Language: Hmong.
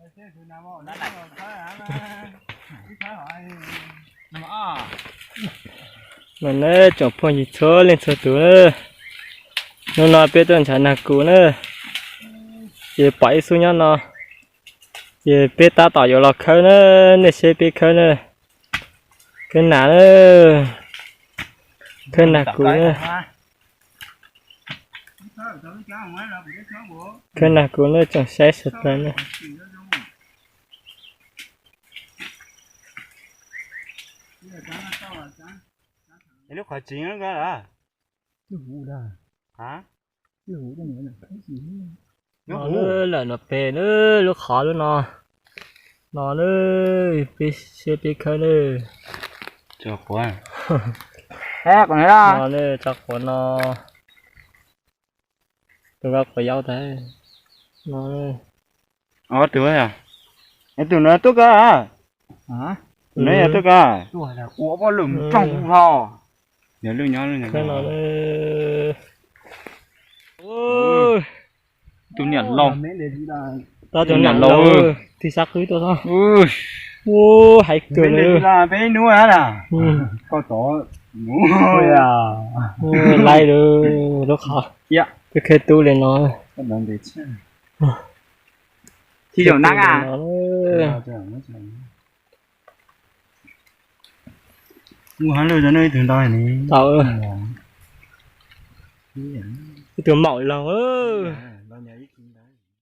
Mas ne tsoom phooj ywg txhua leej txhua tus, hnub no peb tuaj ntshav nag kus na, ces pom ib xub nyob no, ces peb tab tom yuav los khawb na, nej saib peb khawb na, khawb nag na, khawb nag kus na, khawb nag kus na tsoom saib sawv daws na. Lub qhov tseeb lawm. Lawm no pem lub qhov lub no, no peb siab peb khawb na. Tso quav no, tso quav no, tus vaj quav yaub tas no. Ob tug, tus no tuaj kawg, no yog tuaj kawg, ua poj lwm rooj ho. Khawb no, tus niam laus, tus niam laus, tig sab qwb tuaj, hais kawg li. Peb nub na, koj tod, laib lub qhov, peb khawb tub li no. Tsis zaum nab a. Mus ha lwj rau nej ib tug ntau ni. Ib tug maum laug.